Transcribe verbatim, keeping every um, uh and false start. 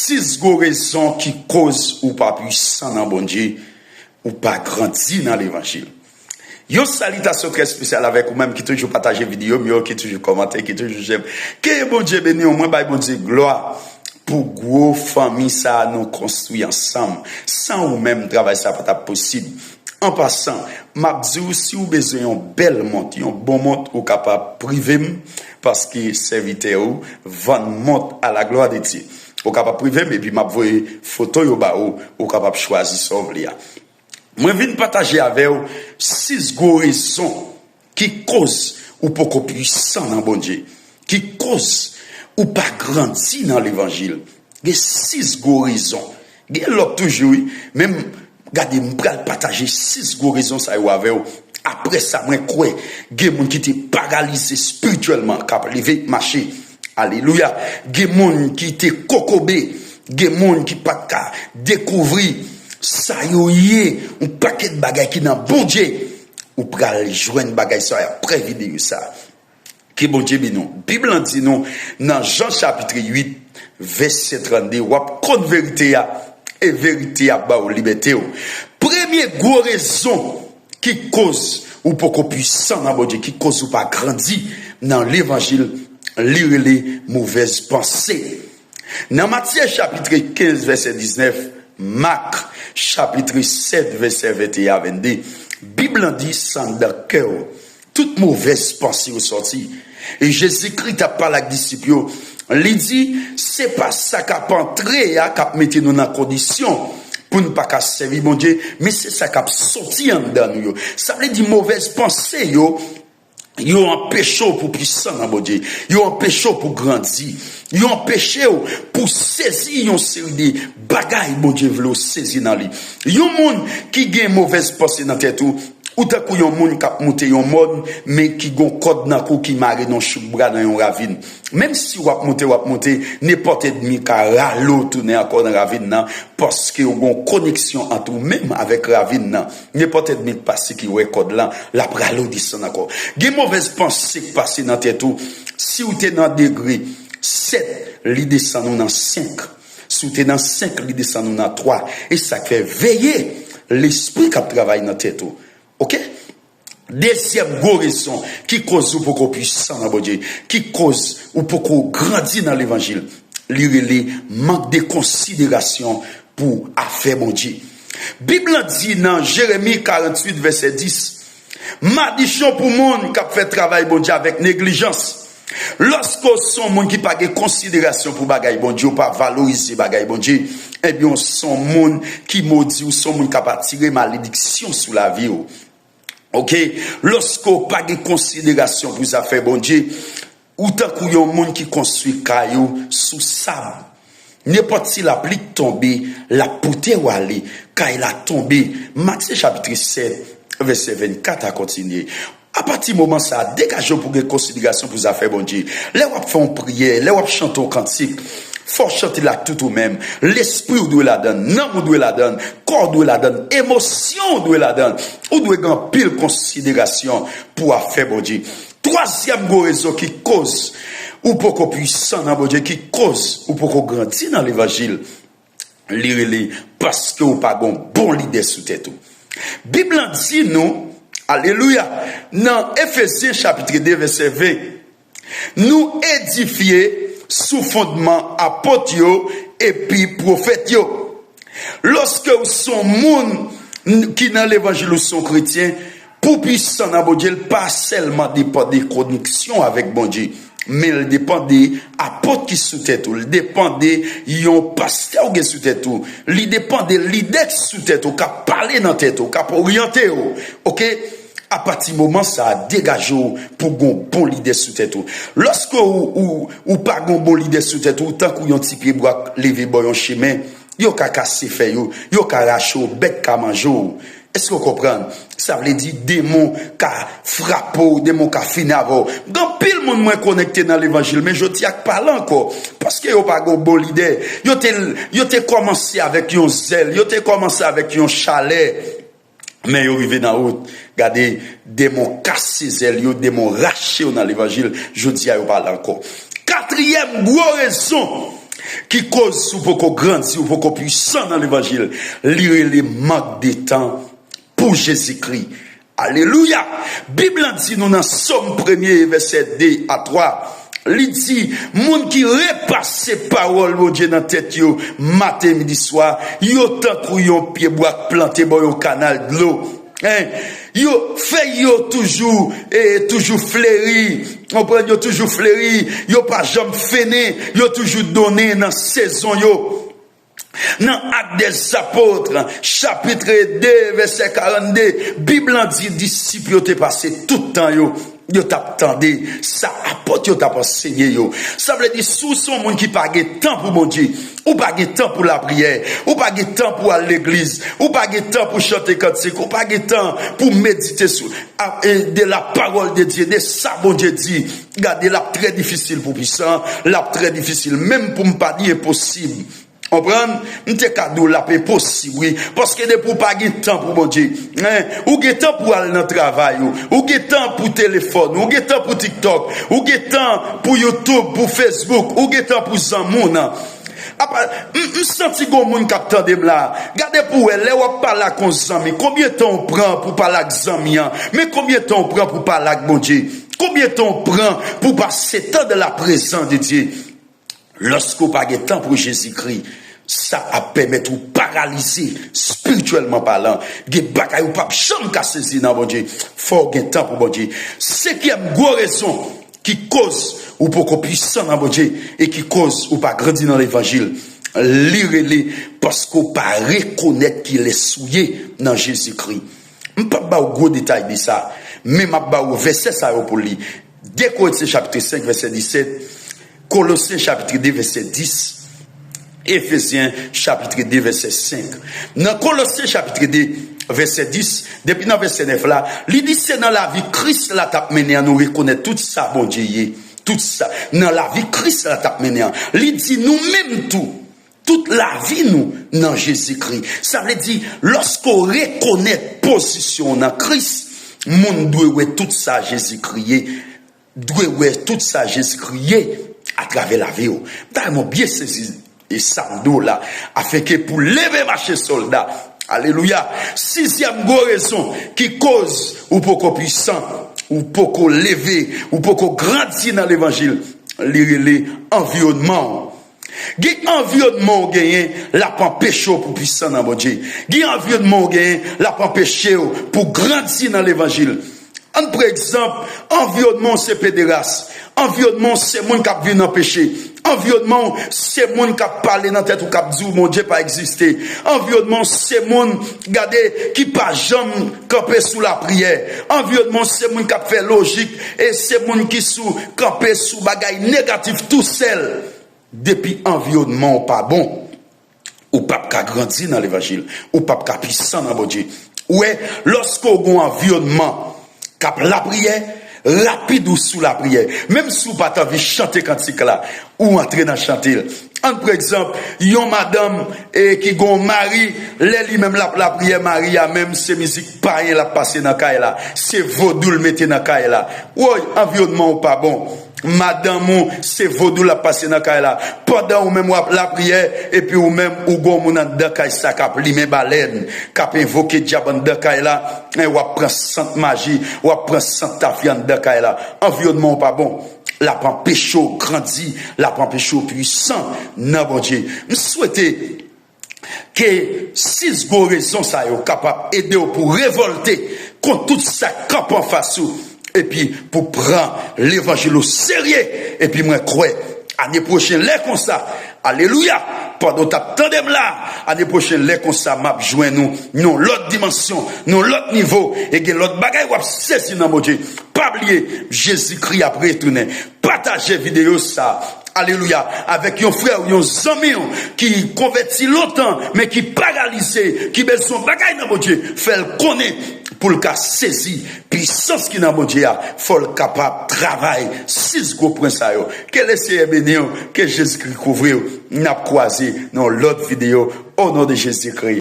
Sis gwo rezon ki koz ou pa pwisan nan Bondye, ou pa grandi nan levanjil. Yon salitasyon trè espesyal avèk ou menm ki toujou pataje videyo m yo, ki toujou kòmante, ki toujou j'aime. Ke Bondye beni w, mwen bay Bondye glwa pou gwo fanmi sa a nou konstwi ansanm. San ou menm, travay sa a pa t ap posib. An pasan, m ap di w, si w bezwen yon bèl mont, yon bon mont, ou kapab prive m, paske sèvitè ou vann mont à la gloire de Dieu. Ou kapab prive m, epi m ap voye foto yo ba ou, ou kapab chwazi sa w vle a. Mwen vin pataje avè w sis gwo rezon ki koz ou poko pwisan nan Bondye, ki koz ou pa grandi nan levanjil. Gen sis gwo rezon. Gen lòt toujou, wi. Men m, gade, m pral pataje sis gwo rezon sa yo avè w. Apre sa, mwen kwè gen moun ki te paralize espirityèlman, k ap leve, mache. Alelouya. Gen moun ki te kokobe. Gen moun ki pa t ka dekouvri sa yo ye. Yon pakèt bagay ki nan Bondye. Ou pral jwenn bagay sa yo apre videyo sa. Ke Bondye beni w. Bib lan di nou nan Jan chapit uit, vèsè trannde, w ap konn verite a, e verite a ap ba w libète w. Premye gwo rezon ki koz ou poko pwisan nan Bondye, ki koz ou pa grandi nan levanjil, li rele movèz panse. Nan Matye chapit kenz, vèsè diznèf, Mak chapit sèt, vèsè venteyen a vennde, Bib lan di, se anndan kè w tout movèz panse yo sòti. E Jezikri t ap pale ak disip yo, li di, se pa sa k ap antre a k ap mete nou nan kondisyon pou n pa ka sèvi Bondye, men se sa k ap soti anndan nou yo. Sa vle di movèz panse yo, yo anpeche w pou pwisan nan Bondye. Yo anpeche w pou grandi. Yo anpeche w pou sezi yon seri de bagay Bondye vle w sezi nan li. Yon moun ki gen movèz panse nan tèt ou, ou tankou yon moun k ap moute yon mòn, men ki gon kòd nan kou ki mare nan chouk bra nan yon ravin. Menm si w ap moute, w ap moute, nenpòt ènmi ka rale w tounen ankò nan ravin nan, paske w gon koneksyon ant ou menm avèk ravin nan. Nenpòt ènmi k pase ki wè kòd lan, l ap rale w desann ankò. Gen movèz panse k pase nan tèt ou. Si w te nan degre sèt, li desann ou nan senk. Si w te nan senk, li desann ou nan twa. E sa k fè, veye lespri k ap travay nan tèt ou. Oke? Dezyèm gwo rezon ki koz ou poko pwisan nan Bondye, ki koz ou poko grandi nan levanjil, li rele mank de konsiderasyon pou afè Bondye. Bib lan di nan Jeremi karanntuit, vèsè dis, madichon pou moun k ap fè travay Bondye avèk neglijans. Lòske w se yon moun ki pa gen konsiderasyon pou bagay Bondye, ou pa valorize bagay Bondye, ebyen, w se yon moun ki modi, w se yon moun k ap atire malediksyon sou lavi w. Oke? Lòske w pa gen konsiderasyon pou zafè Bondye, ou tankou yon moun ki konstwi kay ou sou sab. Nenpòt ti lapli k tonbe, l ap pote w ale. Kay la tonbe. Matye chapit sèt, vèsè vennkat a kontinye. Apati moman sa a, degaje w pou gen konsiderasyon pou zafè Bondye. Lè w ap fè yon priyè, lè w ap chante yon kantik, fò w chante l ak tout ou menm. Lespri w dwe ladann, nanm ou dwe ladann, kò w dwe ladann, emosyon w dwe ladann. Ou dwe gen anpil konsiderasyon pou afè Bondye. Twazyèm gwo rezon ki koz ou poko pwisan nan Bondye, ki koz ou poko grandi nan levanjil, li rele paske ou pa gen yon bon lide sou tèt ou. Bib lan di nou, alelouya, nan Efezyen chapit de, vèsè ven, nou edifye sou fondman apot yo epi pwofèt yo. Lòske w se yon moun n-, ki nan levanjil, ou se yon kretyen, pou pwisan nan Bondye, l pa sèlman depann de koneksyon avèk Bondye, men l depann de apot ki sou tèt ou, l depann de yon pastè w gen sou tèt ou, li depann de lidè ki sou tèt ou, k ap pale nan tèt ou, k ap oryante w. Oke? Apati moman sa a, degaje w pou gon bon lide sou tèt ou. Lòske ou, ou, ou pa gon bon lide sou tèt ou, ou tankou yon ti pye bwa k leve bò yon chemen, yo ka kase fèy ou, yo ka rache w, bèt ka manje w. Èske w konprann? Sa vle di demon ka frape w, demon ka fini avè w. Gen anpil moun mwen konekte nan levanjil, men jodi a k pale ankò, paske yo pa gon bon lide. Yo te, yo te kòmanse avèk yon zèl, yo te kòmanse avèk yon chalè. Men yo rive nan wout, gade, demon kase zèl yo, demon rache yo nan levanjil, jodi a yo pa la ankò. Katriyèm gwo rezon ki koz ou poko grandi, ou poko pwisan nan levanjil, li rele mank de tan pou Jezikri. Alelouya! Bib lan di nou nan Sòm premye, vèsè de a twa, li di, moun ki repase pawòl Bondye nan tèt yo maten, midi, swa, yo tankou yon pyebwa k plante bò yon kanal dlo. Hein? Yo, fèy yo toujou, e, toujou fleri. Konprann, yo toujou fleri. Yo pa janm fennen. Yo toujou donnen nan sezon yo. Nan Actes des Apôtres, chapit de, vèsè karannde, Bib lan di disip yo te pase tout tan yo, yo t ap tande sa apot yo t ap ansenye yo. Sa vle di, si w se yon moun ki pa gen tan pou Bondye, ou pa gen tan pou lapriyè, ou pa gen tan pou al legliz, ou pa gen tan pou chante kantik, ou pa gen tan pou medite sou, a, e, de la parole de Dieu, de sa Bondye di, gade, l ap trè difisil pou pwisan, l ap trè difisil menm pou m pa di enposib. Konprann? M te ka di w l ap enposib, wi. Paske depi w pa gen tan pou Bondye, hein, ou gen tan pou al nan travay ou, ou gen tan pou telefòn, ou gen tan pou TikTok, ou gen tan pou YouTube, pou Facebook, ou gen tan pou zanmi w nan. Apa, m, m santi gon moun k ap tande m la. Gade pou w wè, lè w ap pale ak yon zanmi, konbyen tan w pran pou pale ak zanmi an? Men konbyen tan w pran pou pale ak Bondye? Konbyen tan w pran pou pase tan de la prezans de Dye? Lòske w pa gen tan pou Jezikri, sa ap pèmèt ou paralize, espirityèlman palan. Gen bagay ou p ap janm ka sezi nan Bondye. Fò w gen tan pou Bondye. Senkyèm gwo rezon ki koz ou poko pwisan nan Bondye e ki koz ou pa grandi nan levanjil, li rele paske w pa rekonèt kilès ou ye nan Jezikri. M p ap ba w gwo detay de sa, men m ap ba w vèsè sa yo pou w li. De Korentyen chapit senk, vèsè disèt, Kolosyen chapit de, vèsè dis, Efezyen chapit de, vèsè senk. Nan Kolosyen chapit de, vèsè dis, depi nan vèsè nèf la, li di se nan lavi Kris la t ap mennen an, nou rekonèt tout sa Bondye ye, tout sa, nan lavi Kris la t ap mennen an. Li di nou menm tou, tout lavi nou nan Jezikri. Sa vle di, lòske w rekonèt pozisyon w nan Kris, moun dwe wè tout sa Jezikri ye, dwe wè tout sa Jezikri ye atravè lavi w. M ta renmen w byen sezi e sa m di w la, afenke pou leve mache sòlda. Alelouya! Sizyèm gwo rezon ki koz ou poko pwisan, ou poko leve, ou poko grandi nan levanjil, li rele anviwònman w. Gen anviwònman w genyen, l ap anpeche w pou pwisan nan Bondye. Gen anviwònman w genyen, l ap anpeche w pou grandi nan levanjil. Ann pran egzanp, anviwònman w se pederas. Anviwònman w se moun k ap viv nan peche. Anviwònman w se moun k ap pale nan tèt ou, k ap di w Bondye pa egziste. Anviwònman w se moun, gade, ki pa janm kanpe sou lapriyè. Anviwònman w se moun k ap fè lojik, e se moun ki sou, kanpe sou bagay negatif tousèl. Depi anviwònman w pa bon, ou p ap ka grandi nan levanjil, ou p ap ka pwisan nan Bondye. Ou wè, lòske w gen yon anviwònman k ap lapriyè, rapid ou sou lapriyè. Menm si w pa t anvi chante kantik la, ou antre nan chante l. Ann pran egzanp, yon madanm, e, ki gen yon mari, lè li menm l ap lapriyè, mari a menm se mizik payen l ap pase nan kay la, se vodou l mete nan kay la. Woy, anviwònman w pa bon. Madanm ou, se vodou l ap pase nan kay la. Pandan ou menm w ap lapriyè, epi ou menm ou gon moun anndan kay sa k ap limen balèn, k ap envoke dyab anndan kay la, en, w ap pran sant maji, w ap pran sant tafya anndan kay la. Anviwònman w pa bon. L ap anpeche w grandi, l ap anpeche w pwisan nan Bondye. M swete ke sis gwo rezon sa yo kapab ede w pou revòlte kont tout sa k kanpe anfas ou, epi pou pran levanjil o serye. Epi mwen kwè, ane pwochen, lè konsa, alelouya, pandan w t ap tande m la, ane pwochen, lè konsa, m ap jwenn ou nan yon lòt dimansyon, nan yon lòt nivo, e gen lòt bagay w ap sezi nan Bondye. Pa bliye, Jezikri ap retounen. Pataje videyo sa, alelouya, avèk yon frè ou yon zanmi w ki konvèti lontan, men ki paralize, ki bezwen bagay nan Bondye. Fè l konnen pou l ka sezi pisans ki nan Bondye a. Fò l kapab travay sis gwo pwen sa yo. Ke Lesenyè beni w, ke Jezikri kouvri w. N ap kwaze nan yon lòt videyo, o non de Jezikri.